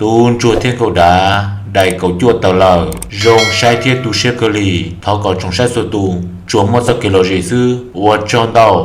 Tub ntsuag thiab nkauj dav, daim kaum cuaj tawm lawm, zoo saib thiab tu siab kawg li. Thov kom tsoom saib txhua tus tsuas muaj txoj kev lom zem xwb, ua tsaug ntau.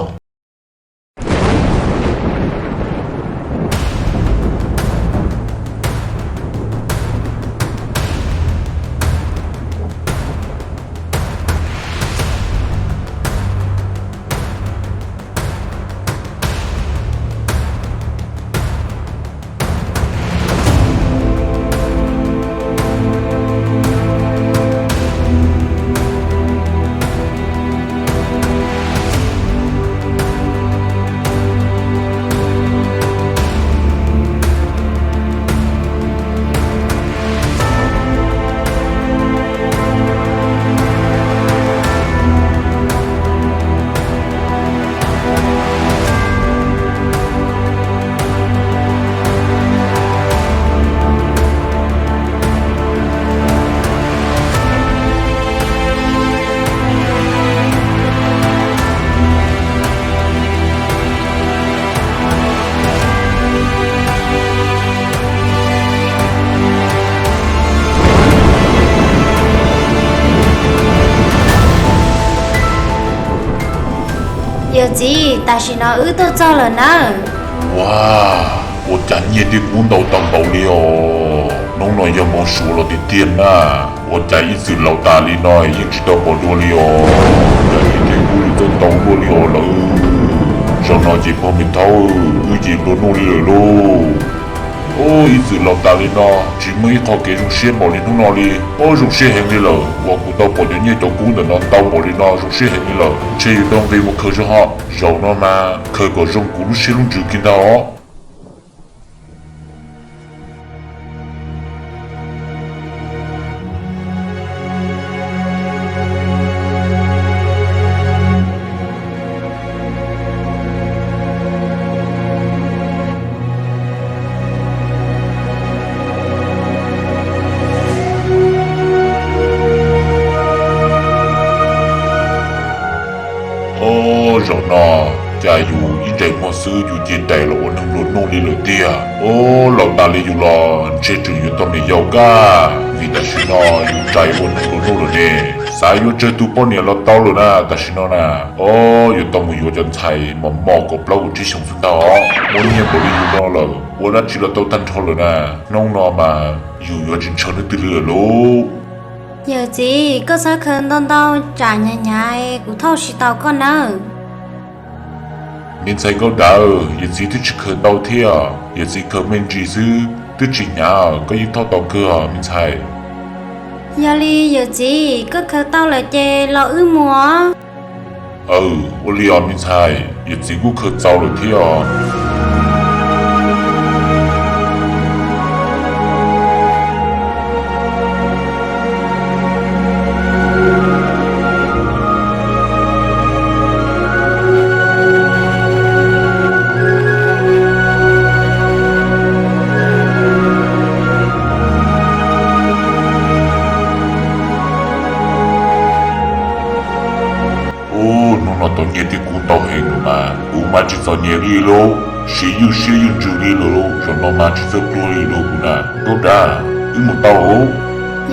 Yawm txiv, tam sim no wb tuaj txog lawm nawb. Ua, ua cas nyiaj thiab kub ntau tau npaum li os? Hnub no yog hmo suav los tiag tiag na, ua cas ib txwm laus tas li no yeej tsis tau pom dua li os? Cas nyiaj thiab kub yuav tau ntau luaj li os lawm? Zaum no ces pog me thaub, wb ces nplua nuj li lawm lauj. Ib txwm laus tas li no tsis muaj ib qho kev zoo siab npaum li hnub no li. Ua zoo siab heev li lawm uas kuv tau pom cov nyiaj cov kub ntawm no ntau npaum li no, zoo siab heev li lawm. Ntshe yuav tau nqis mus khaws zog ho. Zaum no mas khaws kom zoo kuv lub siab lub ntsws kiag ntag os. Ua, zaum no cas yus ib ntsais muag xwb yus cia li rais los ua neeg nplua nuj li lawm tiag. Ua, laus tas li yus los ntshe tseem yuav tau niam yau kag, vim tam sim no yus rais ua neeg nplua nuj lawm ne. Xav yuav tsawg tus poj niam los tau lawm na tam sim no na. Ua, yuav tau mus yuav cov ntxhais mos mos kaum plaub kaum tsib xyoos xwb ntag os. Muaj nyiaj npaum li yus no lawm ua dab tsi los tau tag nrho lawm na. Hnub no mas yus yuav tsis ntshaw leej twg li lawm lauj. Yawm txiv, koj txhob khaws ntau ntau tsam hnyav hnyav kuv thauj tsis tau koj nawb. Me ntxhais nkauj dav, yawm txiv twb tsis khaws ntau thiab, yawm txiv khaws me ntsis xwb twb tsis hnyav, koj yeej thauj tau kawg os me ntxhais. Yog li yawm txiv, koj khaws tau lawm ces los wb mus os. Aw, ua li os me ntxhais, yawm txiv kuj khaws txaus lawm thiab os. Ub, hnub no tau nyiaj thiab kub ntau heev no mas kuv mas tsis txom nyem li lauj, siv ywj siab ywj ntsws li lawm lauj, zaum no mas tsis txawj pluag li lauj kuv na. Nkauj dav, wb mus tau.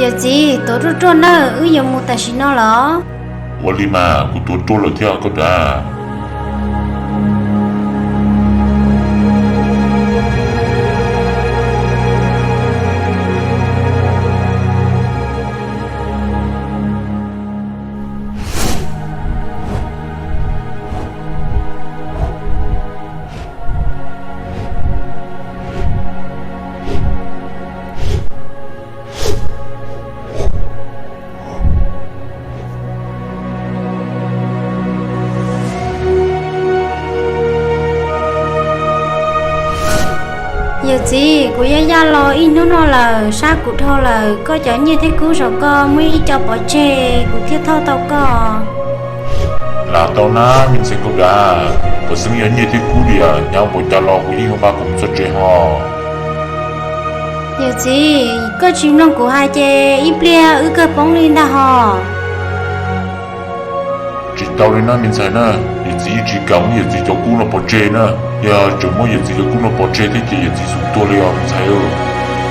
Yawm txiv, tuav ruaj ruaj nawb, wb yuav mus tam sim no los. Ua li mas kuv tuav ruaj lawm thiab nkauj dav. Yawm txiv, kuv yaj yaj los ib hnub no lawm, sab kuv dhau lawm, koj cov nyiaj thiab kub saum ko muaj ib co pov tseg kuv thiaj thauj tau koj. Lam tau na me ntxhais nkauj dav, puas xeeb yog nyiaj thiab kub diam, hnyav npaum cas los kuv yeej yuav nqa kom mus txog tsev ho. Yawm txiv, koj tsis mloog kuv hais ces ib pliag wb kawg poob li ntag ho. Tsis tau li na me ntxhais na, yawm txiv yeej tsis kam muab yawm txiv cov kub no pov tseg na. Yog tseem muab yawm txiv cov kub no pov tseg thiab ces yawm txiv xum tuag li os me ntxhais.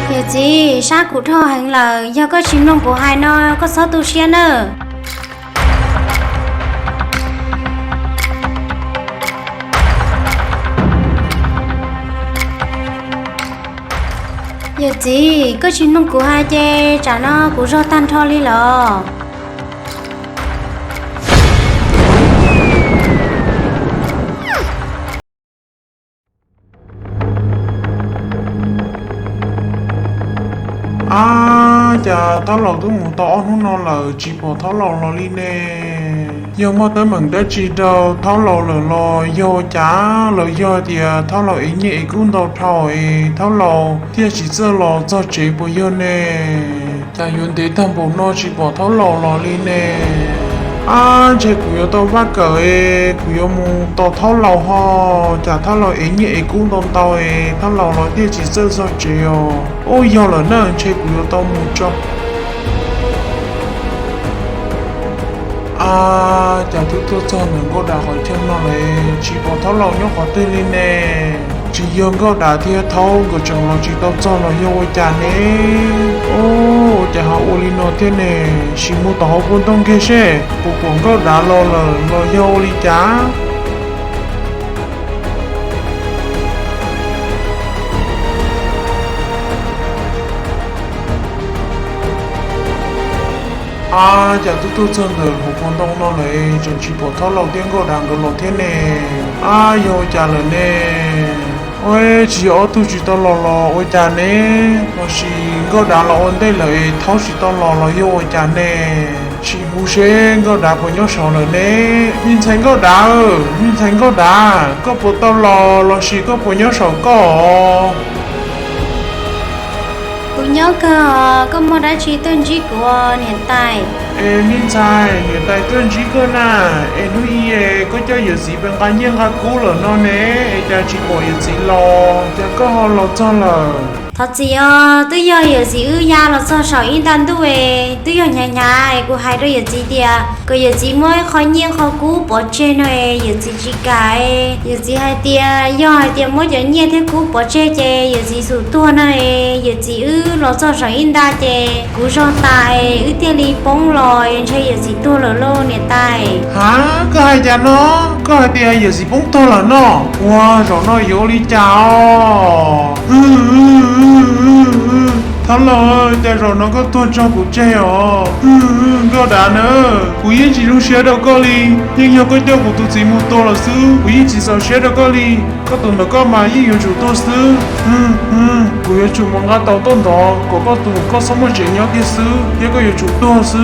Yawm txiv, sab kuv dhau heev lawm, yog koj tsis mloog kuv hais no koj txhob tu siab nawb. Yawm txiv, koj tsis mloog kuv hais ces tsam no kuv zog tag nrho li los. Ab, cas thaub laus twb mus tau ob hnub no lawm tsis pom thaub laus los li ne? Yog muaj teeb meem dab tsi rau thaub laus lawm los yog ua cas, los yog tias thaub laus ev nyiaj ev kub ntau dhau es thaub laus thiaj tsis txawj los txog tsev puas yog ne? Cas yuav ntev tag npaum no tsis pom thaub laus los li ne? Ab, ntshe kuv yuav tau vaj kawm es kuv yuav mus tos thaub laus ho. Cas thaub laus ev nyiaj ev kub ntau ntau es thaub laus los thiaj tsis txawj txog tsev os. Ub, yog lawm na, ntshe kuv yuav tau mus tso. Ab, cas twb tuaj txog ntawm Nkauj Dav qhov chaw no lawm tsis pom thaub laus nyob qhov twg li ne? Tsis yog Nkauj Dav thiab thaub nkawd tseem los tsis tau txog los yog ua cas ne? Ub, ua cas ho ua li no thiab ne? Sim mus tom hauv puas ntoo kiag seb puas pom Nkauj Dav los lawm los yog ua li cas. Ab, cas twb tuaj txog ntawm hauv puas ntoo no lawm tseem tsis pom thaub laus thiab Nkauj Dav nkawd los thiab ne? Ab, yog ua cas lawm ne? Ua, tsis yog ob tug tsis tau los los ua cas ne? Los sis Nkauj Dav los ua ntej lawm es thaub tsis tau los los yog ua cas ne? Sim hu seb Nkauj Dav puas nyob saud lawm ne. Me ntxhais Nkauj Dav, me ntxhais Nkauj Dav, koj puas tau los los sis koj puas nyob saum koj os? Kuv nyob kawg os, koj muaj dab tsi tuaj ntsib kuv niam tais? Es me ntxhais, niam tais tuaj ntsib koj na. Es hnub i koj coj yawm txiv pes nqa nyiaj nqa kub lawm no ne, es cas tsis pom yawm txiv los, cas koj ho los txog lawm? Thov txim os, twb yog yawm txiv wb ya los txog saum ib nta ntuj es twb yog hnyav hnyav es kuv hais rau yawm txiv tias kom yawm txiv muab ib qho nyiaj qho kub pov tseg no es yawm txiv tsis kam es yawm txiv hais tias yog hais tias muab cov nyiaj thiab kub pov tseg ces yawm txiv xum tuag no es yawm txiv wb los txog saum ib nta ces kuv zog tas es wb thiaj li poob los es ntshe yawm txiv tuag lawm lauj niam tais. Ha, koj hais cas no? Koj hais tias yawm txiv poob tuag lawm no? Ua, zaum no yuav ua li cas os? Thaub laus, cas zaum no koj tuag tso kuv tseg os? Nkauj Dav na, kuv yeej tsis zoo siab rau koj li. Yeej yog koj coj kuv tus txiv mus tua lawm xwb, kuv yeej tsis txaus siab rau koj li. Koj tus ntawm koj mas yeej yuav tsum tuag xwb. Kuv yuav tsum mus nqa tau tuaj ntov kom koj tus koj txhob muaj tsev nyob kiag xwb, thiab koj yuav tsum tuag xwb.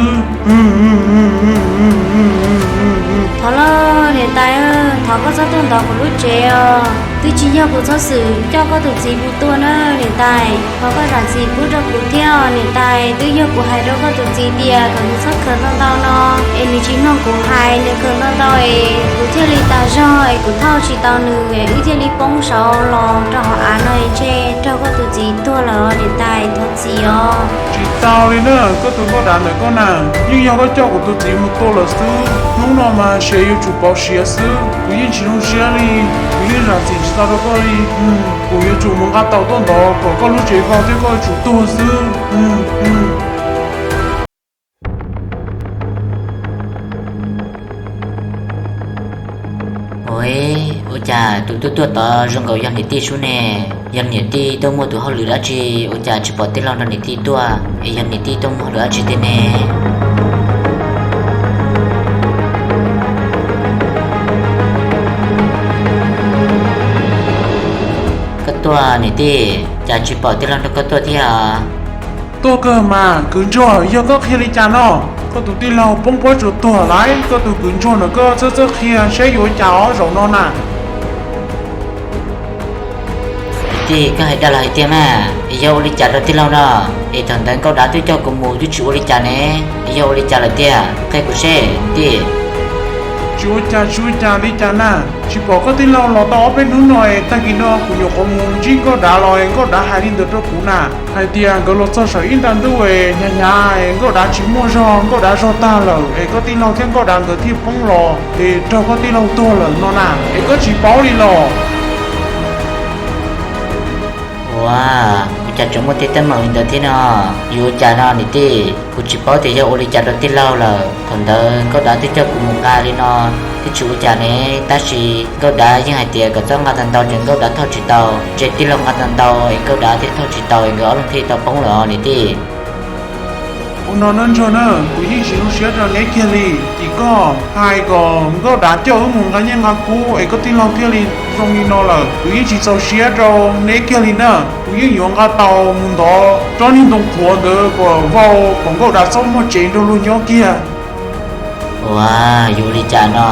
Thov lauj niam tais, thov koj txhob tuaj ntov kuv lub tsev os. Twb tsis yog kuv txhob xwm coj koj tus txiv mus tua na niam tais, thov koj zam txim pub rau kuv thiab os niam tais. Twb yog kuv hais rau koj tus txiv tias kom nws txhob khaws ntau ntau no, es nws tsis mloog kuv hais, nws khaws ntau ntau es kuv thiaj li tas zog es kuv thauj tsis tau nws es wb thiaj li poob saud los rau hauv av no es ntshe raug koj tus txiv tuag lawm os niam tais, thov txim os. Tsis tau li na, koj tus Nkauj Dav ntawm koj na, yeej yog koj coj kuv tus txiv mus tua lawm xwb. Hnub no mas siav yuav tsum pauv siav xwb, kuv yeej tsis zoo siab li. Kuv yeej zam txim tsis tau rau koj li. Kuv yuav tsum mus nqa tau tuaj ntov kom koj lub tsev vau thiab koj yuav tsum tuag xwb. Ua, ua cas tus tuaj tuaj tod zoo nkaus yog niam tij sub ne? Yog niam tij tuaj muaj tus hauj lwm dab tsi ua cas tsis pom tij laug nrog niam tij tuaj, es yog niam tij tuaj muaj hauj lwm dab tsi tiag ne? Koj tuaj niam tij, cas tsis pom tij laug nrog koj tuaj thiab? Tuaj kawg mas kwv ntsuag, yog koj qhia li cas no? Koj tus tij laug poob pob tsuas tuag lawm, koj tus kwv ntsuag ntawm koj txhob txhob qhia seb yuav ua cas os zaum no na. Tij, koj hais dag los hais tiag mas, yog ua li cas rau tij laug no? Es thaum ntawd Nkauj Dav twb coj kuv mus twb tsis ua li cas ne, yog ua li cas lawm tiag, qhia kuv seb tij. Tsis ua cas, tsis ua cas li cas na. Tsis pom koj tij laug los tau ob peb hnub no es tag kis no kuv nyuam qhuav mus ntsib Nkauj Dav los es Nkauj Dav hais li ntawd rau kuv na, hais tias nkawd los txog saum ib nta ntuj es hnyav hnyav es Nkauj Dav tsis muaj zog, Nkauj Dav zog tag lawm es koj tij laug thiab Nkauj Dav nkawd thiaj poob los es raug koj tij laug tuag lawm no na, es koj tsis paub li los? Ua, kuv Cas tseem muaj tej teeb meem li ntawd thiab no? Yuav ua cas no niam tij? Kuv tsis paub tias yog ua li cas rau tij laug lawm. Thaum ntawd Nkauj Dav twb coj kuv mus nqa li no twb tsis ua cas ne, tab sis Nkauj Dav yeej hais tias kom txhob nqa tau ntau ces Nkauj Dav thauj tsis tau, ntshe tij laug nqa tau ntau es Nkauj Dav thiaj thauj tsis tau es nkawd ob leeg thiaj tau poob lawm os niam tij. Ua no nawb Ntsuag na, kuv yeej tsis zoo siab rau neb kiag li. Tim koj hais kom Nkauj Dav coj wb mus nqa nyiaj nqa kub es koj tij laug thiaj li zoo li no lawm, kuv yeej tsis txaus siab rau neb kiag li na. Kuv yeej yuav nqa tau mus ntov tsob niag ntoo qhuav ntawd kom vau kom Nkauj Dav txhob muaj tsev nrog luag nyob kiag. Ua, yuav ua li cas no?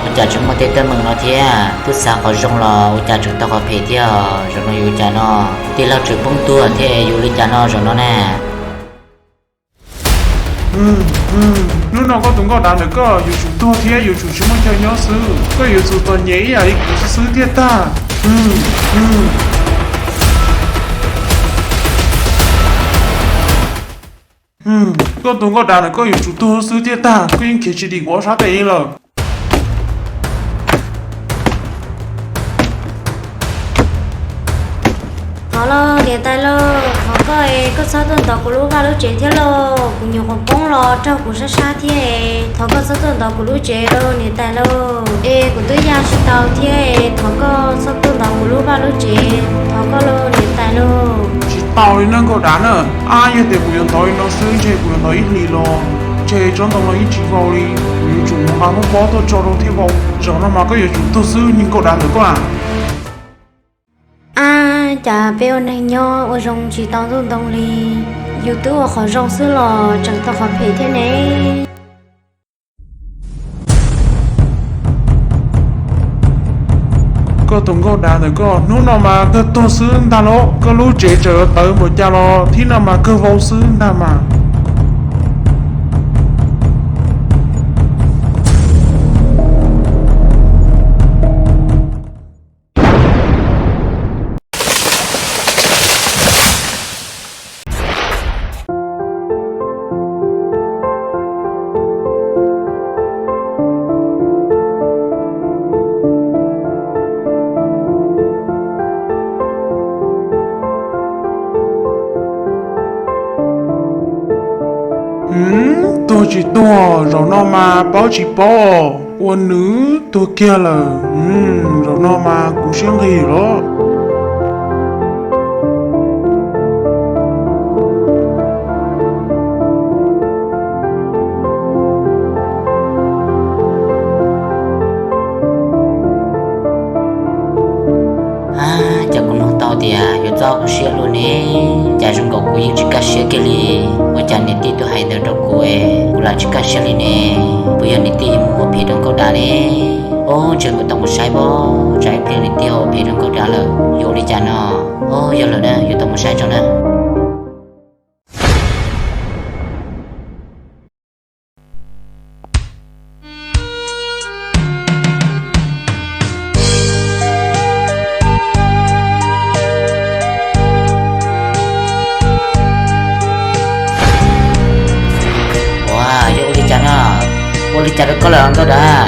Ua cas tseem muaj tej teeb meem no thiab? Twb xav qhov zoo los ua cas tseem tau qhov phem thiab? Zaum no yuav ua cas no? Tij laug tseem poob tuag thiab, yuav ua li cas no zaum no na? Hnub no koj tus Nkauj Dav ntawm koj yuav tsum tuag thiab yuav tsum tsis muaj chaw nyob xwb. Koj yuav tsum txom nyem ib yam li kuv xwb xwb thiaj tag. Koj tus Nkauj Dav ntawm koj yuav tsum tuag xwb thiaj tag, koj yeej khiav tsis dim kuv ob sab tes li lawm. Thov lauj niam tais lauj, thov koj es koj txhob tuaj ntov kuv lub vaj lub tsev thiab lauj. Kuv nyuam qhuav poob los raug kuv sab sab thiab es thov koj txhob tuaj ntov kuv lub tsev lauj niam tais lauj. Es kuv twb ya tsis tau thiab es thov koj txhob tuaj ntov kuv lub vaj lub tsev, thov koj lauj niam tais lauj. Tsis tau li na Nkauj Dav na. Ab, yog tias kuv yuav ntov li no xwb ntshe kuv yuav ntov ib hlis los ntshe tsob ntoo no yeej tsis vau li. Kuv yuav tsum mus nqa muab pob tuaj tso rau thiaj vau. Zaum no mas koj yuav tsum tuag xwb niag Nkauj Dav ntawm koj a. Ab, cas peb ua neeg nyob ua zoo tsis tau ntuj ntoo li. Yus twb ua qhov zoo xwb los tseem tau qhov phem thiab ne. Koj tus Nkauj Dav ntawm koj, hnub no mas kawg tuag xwb ntag lauj. Koj lub tsev tseem tawv npaum cas los thib no mas kawg vau xwb ntag mas. Tuag tsis tuag, zaum no mas paub tsis paub, ua nws tuag kiag lawm. Zaum no mas kuv siab nqig lawm. Cas kuv mloog tau tias yuav txob kuv siab luaj ne, cas zoo nkaus kuv yeej tsis kaj siab kiag li. Ua cas niam tij tuaj hais ntawd rau kuv, kuv lam tsis kaj siab li ne? Puas yog niam tij yuav mus ua phem rau Nkauj Dav ne? Ob, ntshe kuv tau mus saib pob, tsam ib pliag niam tij ua phem rau Nkauj Dav lawm yuav ua li cas no. Ob, yog lawm na, yuav tau mus saib tso na. Ua, yog ua li cas no? Ua li cas rau koj lawm Nkauj Dav?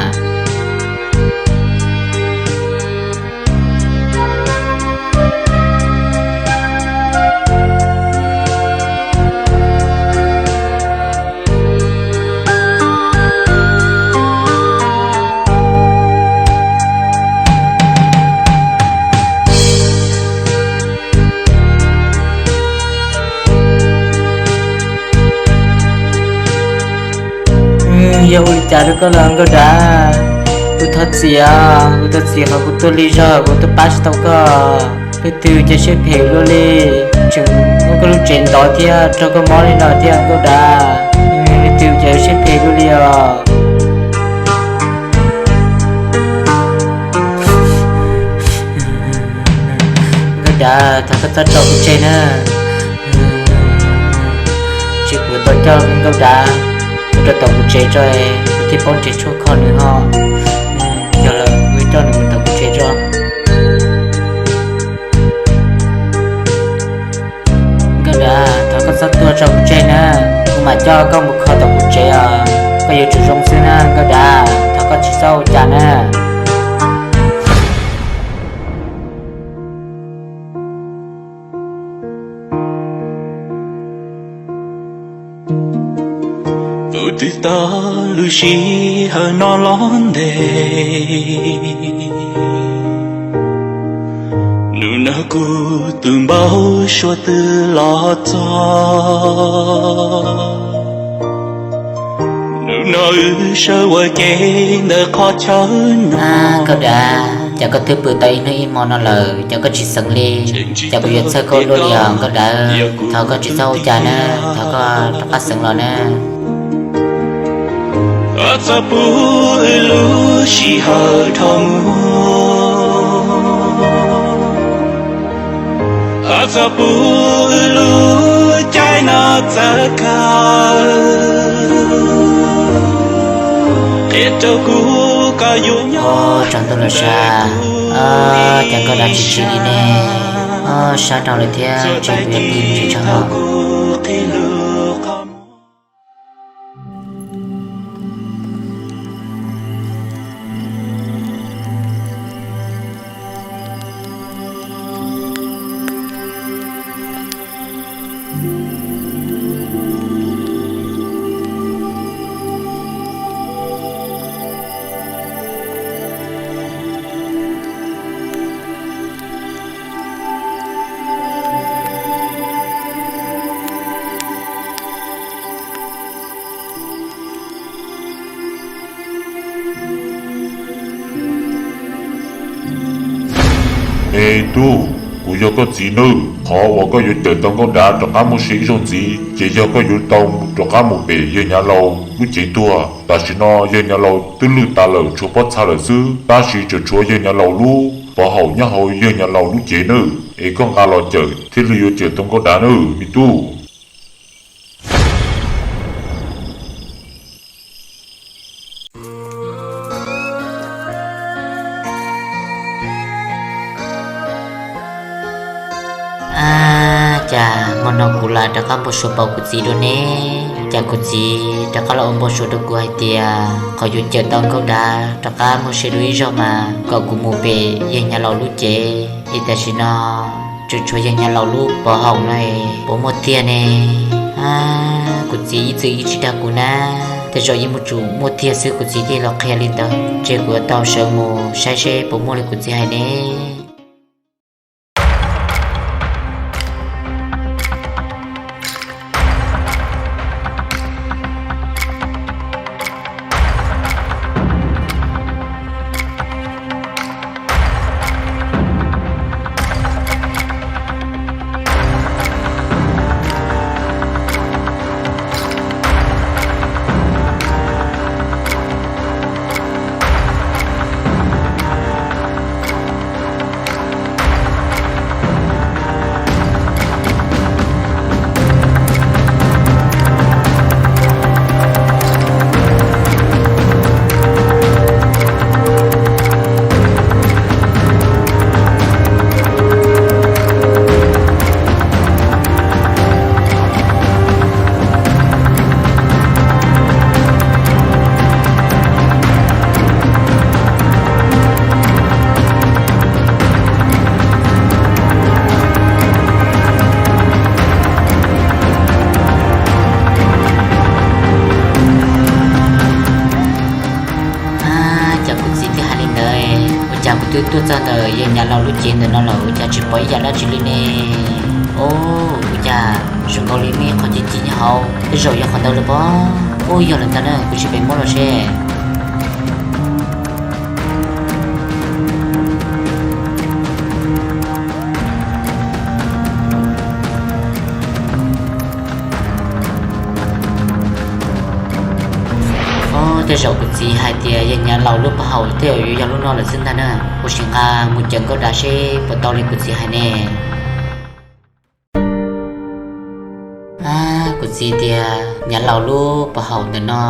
Yog ua li cas rau koj lawm Nkauj Dav? Kuv thov txim, kuv thov txim qhov kuv tuaj lig zog, kuv tuaj pab tsis tau koj. Leej twg cia siab phem luaj li, tseem muab koj lub tsev ntov thiab raug koj mob li no thiab Nkauj Dav. Leej twg cia siab phem luaj li os. Nkauj Dav, thov koj txhob tso kuv tseg na. Tsis kuv tau coj Nkauj Dav mus rau tom kuv tsev tso, kuv thiaj paub nrhiav tshuaj kho nws ho. Yog lawm, kuv coj nws mus tom kuv tsev tso. Nkauj Dav, thov koj txhob tuag tso kuv tseg na, kuv mam coj koj mus kho tom kuv tsev os. Koj yuav tsum zoo xwb na Nkauj Dav, thov koj tsis txhob ua cas na. Kuv twb tau lub sij hawm no los ntev, hnub no kuv tus npawg suav twb los txog. Hnub no wb sawv ua ke ntawm qhov chaw no. Nkauj Dav, cas koj twb pw tau ib hnub ib hmo no lawm, cas koj tsis xeev li? Cas kuv yuav txhawj koj luaj li os Nkauj Dav. Thov koj tsis txhob ua cas na, thov koj rov qab xeev los na. Txhob pub wb lub sij hawm dhau mus, txhob pub wb lub caij no txawv kawg. Qhia rau kuv koj yuav nyob rau ntawm lub sij hawm, cas Nkauj Dav tsis tsim li ne. Sab rau lawm thiab, ntshe kuv yuav pw tsis tshua tau. Me tub, kuv yog koj txiv nawb. Qhov uas koj yuav cawm tau Nkauj Dav rov qab muaj se ib zaug ntxiv, ces yog koj yuav tau rov qab mus pem yawg Nyav Laus lub cev tuag. Tam sim no yawg Nyav Laus twb lwj tas lawm, tshuav pob txha lawm xwb, tab sis tseem tshuav yawg Nyav Laus lub pov haum nyob hauv yawg Nyav Laus lub cev nawb. Es koj nqa los cawm thiaj li yuav cawm tau Nkauj Dav nawb me tub. Ab, cas hmo no kuv lam rov qab npau suav pom kuv txiv dua ne. Cas kuv txiv rov qab los ua npau suav rau kuv hais tias qhov yuav cawm tau Nkauj Dav rov qab muaj se dua ib zaug mas kom kuv mus pem yawg Nyav Laus lub cev, es tam sim no tseem tshuav yawg Nyav Laus lub pov haum no, puas muaj tiag ne? Ab, kuv txiv ib txwm yeej tsis dag kuv na, tej zaum yeej muaj tsum muaj tiag xwb kuv txiv thiaj los qhia li ntawd. Ntshe kuv yuav tau sawv mus saib seb puas muaj li kuv txiv hais ne. Ab, cas kuv txiv twb hais li ntawd, ua cas kuv twb tuaj txog ntawm yawg Nyav Laus lub cev ntawm no lawm ua cas tsis pom ib yam dab tsi li ne? Ub, ua cas zoo nkaus li muaj ib qho ci ci nyob hauv, tej zaum yog qhov ntawd lawm pob. Ub, yog lawm ntag na, kuv sim pem muab los seb. Ub, tej zaum kuv txiv hais tias yawg Nyav Laus lub pov haum tej zaum yuav yog lub no lawm xwb ntag na. Kuv sim nqa mus cawm Nkauj Dav seb puas tau li kuv txiv hais ne. Ab, kuv txiv tias Nyav Laus lub pov haum ntawm no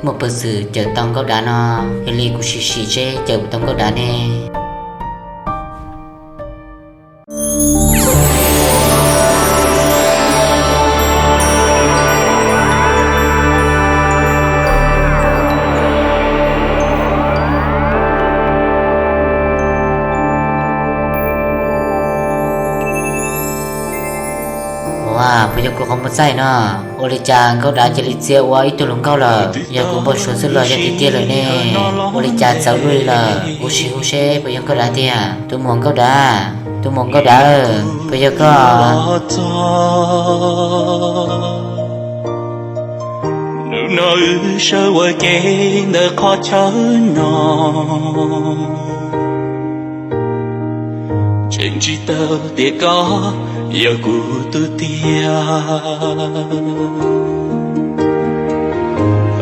muaj peev xwm cawm tau Nkauj Dav no, yog li kuv sim sim seb cawm tau Nkauj Dav ne. Ua, Puas yog kuv qhov muag txaij no? Ua li cas Nkauj Dav cia li txia ua ib tug hluas nkauj lawm? Yog kuv npau suav xwb los yog tiag tiag lawm ne? Ua li cas txawv luaj li lawm? Kuv sim hu seb puas yog Nkauj Dav tiag. Tus muam Nkauj Dav, tus muam Nkauj Dav, puas yog koj? Hnub no wb sawv ua ke ntawm qhov chaw no, tseem tsis tau tias koj yog kuv tus tiag.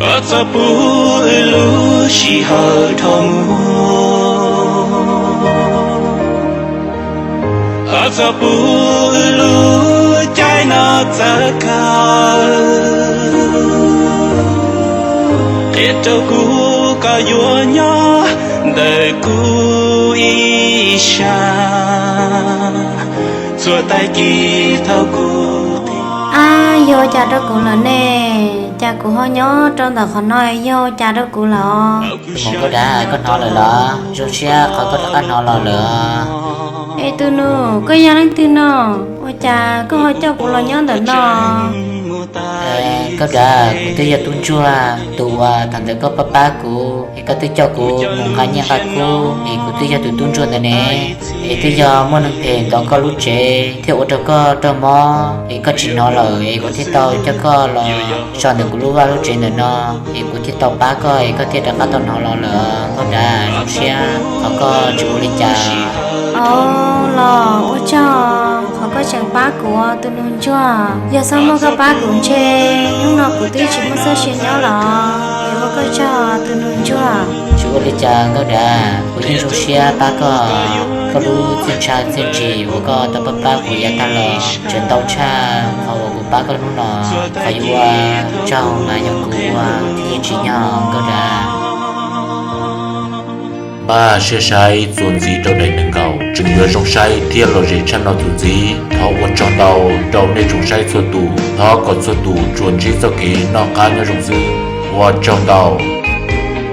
Koj txhob pub wb lub sij hawm dhau mus, koj txhob pub wb lub caij no txawv kawg. Qhia rau kuv koj yuav nyob ntawm kuv ib sab txhua tag kis thaum kuv qhia. Ab, yog ua cas rau kuv lawm ne? Cas kuv ho nyob rau ntawm qhov no, yog ua cas rau kuv lawm? Tus muam Nkauj Dav, koj hnov lawm los? Zoo siab qhov koj rov qab hnov los lawm. Es tus nus, koj yog leej twg no? Ua cas koj ho coj kuv los nyob ntawm no? Nkauj Dav, kuv twb yog tub ntsuag tus uas thaum ntawd koj pab pab kuv es koj twb coj kuv mus nqa nyiaj nqa kub, es kuv twb yog tus tub ntsuag ntawd ne. Es twb yog muaj neeg phem ntov koj lub tsev thiaj ua rau koj raug mob es koj tsis hnov lawm, es kuv thiaj tau coj koj los so ntawm kuv lub vaj lub tsev ntawm no, es kuv thiaj tau pab koj es koj thiaj rov qab tau hnov los lawm. Nkauj Dav, zoo siab qhov koj tsis ua li cas. Au, los ua tsaug qhov koj tseem pab kuv tus nus ntsuag. Yog txhob muaj koj pab kuv ntshe hnub no kuv twb tsis muaj txoj sia nyob los. Es ua koj tsaug tus nus ntsuag. Tsis ua li cas Nkauj Dav, kuv yeej zoo siab pab koj. Koj lub txiaj ntsha txiaj ntsig uas koj tau pab pab kuv yav tag los tseem ntau tshaj qhov uas kuv pab koj hnub no. Qhov yuav ua tsaug mas yog kuv ua thiaj yeej tsim nyog Nkauj Dav. Npaj siab saib txuas ntxiv rau daim nees nkaum tseem yuav zoo saib thiab lom zem tshaj no txuas ntxiv. Thov ua tsaug ntau rau nej tsoom saib txhua tus, thov kom txhua tus tsuas ntsib txoj kev noj qab nyob zoo xwb. Ua tsaug ntau.